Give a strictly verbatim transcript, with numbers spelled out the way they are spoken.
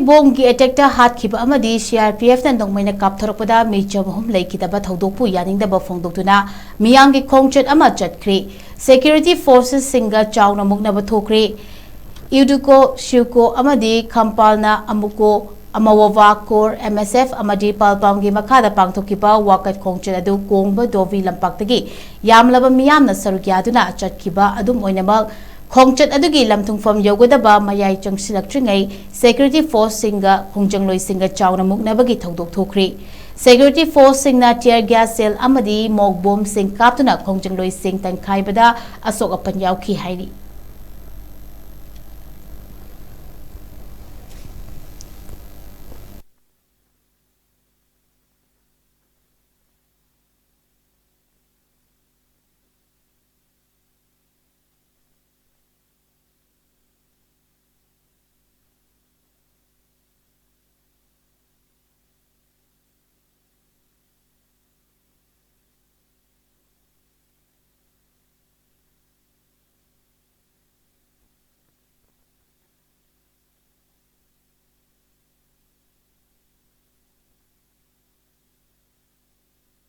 ꯕꯣꯝꯒꯤ ꯑꯦꯇꯦꯛꯇ ꯍꯥꯠꯈꯤꯕ ꯑꯃꯗꯤ C R P ꯑꯦꯐꯅ ꯅꯣꯡꯃꯩꯅ ꯀꯥꯞꯊꯣꯔꯛꯄꯗ ꯃꯤꯆꯝ ꯑꯍꯨꯝ ꯂꯩꯈꯤꯗꯕ ꯊꯧꯗꯣꯛꯄꯨ ꯌꯥꯅꯤꯡꯗꯕ ꯐꯣꯡꯗꯣꯛꯇꯨꯅ ꯃꯤꯌꯥꯝꯒꯤ ꯈꯣꯡꯆꯠ ꯑꯃ ꯆꯠꯈ꯭ꯔꯦ꯫ ꯁꯦꯀ꯭ꯌꯨꯔꯤꯇꯤ ꯐꯣꯔꯁꯦꯁꯁꯤꯡꯒ ꯆꯥꯎꯅ ꯃꯨꯛꯅꯕ ꯊꯣꯛꯈ꯭ꯔꯦ꯫ ꯏꯎꯗꯨꯀꯣ, ꯁ꯭ꯌꯨꯀꯣ ꯑꯃꯗꯤ ꯈꯝꯄꯥꯜꯅ ꯑꯃꯨꯀꯣ, ꯑꯃꯋꯣꯋꯥ ꯀꯣꯔ, ꯑꯦꯝ ꯑꯦꯁ ꯑꯦꯐ ꯑꯃꯗꯤ ꯄꯥꯜꯄꯥꯝꯒꯤ ꯃꯈꯥꯗ ꯄꯥꯡꯊꯣꯛꯈꯤꯕ ꯋꯥꯀꯠ ꯈꯣꯡꯆꯠ ꯑꯗꯨ ꯀꯣꯡꯕ ꯗꯣꯕꯤ ꯂꯝꯄꯥꯛꯇꯒꯤ ꯌꯥꯝꯂꯕ ꯃꯤꯌꯥꯝꯅ ꯁꯔꯨꯛ ꯌꯥꯗꯨꯅ ꯆꯠꯈꯤꯕ꯫ ꯑꯗꯨꯝ ꯑꯣꯏꯅꯃꯛ, ꯈꯣꯡꯆꯠ ꯑꯗꯨꯒꯤ ꯂꯝꯊꯨꯡꯐꯝ ꯌꯧꯒꯗꯕ ꯃꯌꯥꯏ ꯆꯪꯁꯤꯜꯂꯛꯇ꯭ꯔꯤꯉꯩ ꯁꯦꯀ꯭ꯌꯨꯔꯤꯇꯤ ꯐꯣꯔꯁꯁꯤꯡꯒ ꯈꯣꯡꯖꯪꯂꯣꯏꯁꯤꯡꯒ ꯆꯥꯎꯅ ꯃꯨꯛꯅꯕꯒꯤ ꯊꯧꯗꯣꯛ ꯊꯣꯛꯈ꯭ꯔꯤ꯫ ꯁꯦꯀ꯭ꯌꯨꯔꯤꯇꯤ ꯐꯣꯔꯁꯁꯤꯡꯅ ꯇꯤꯌꯔ ꯒ꯭ꯌꯥꯁ ꯁꯦꯜ ꯑꯃꯗꯤ ꯃꯣꯛ ꯕꯣꯝꯁꯤꯡ ꯀꯥꯞꯇꯨꯅ ꯈꯣꯡꯖꯪꯂꯣꯏꯁꯤꯡ ꯇꯟꯈꯥꯏꯕꯗ ꯑꯁꯣꯛ ꯑꯄꯟ ꯌꯥꯎꯈꯤ ꯍꯥꯏꯔꯤ꯫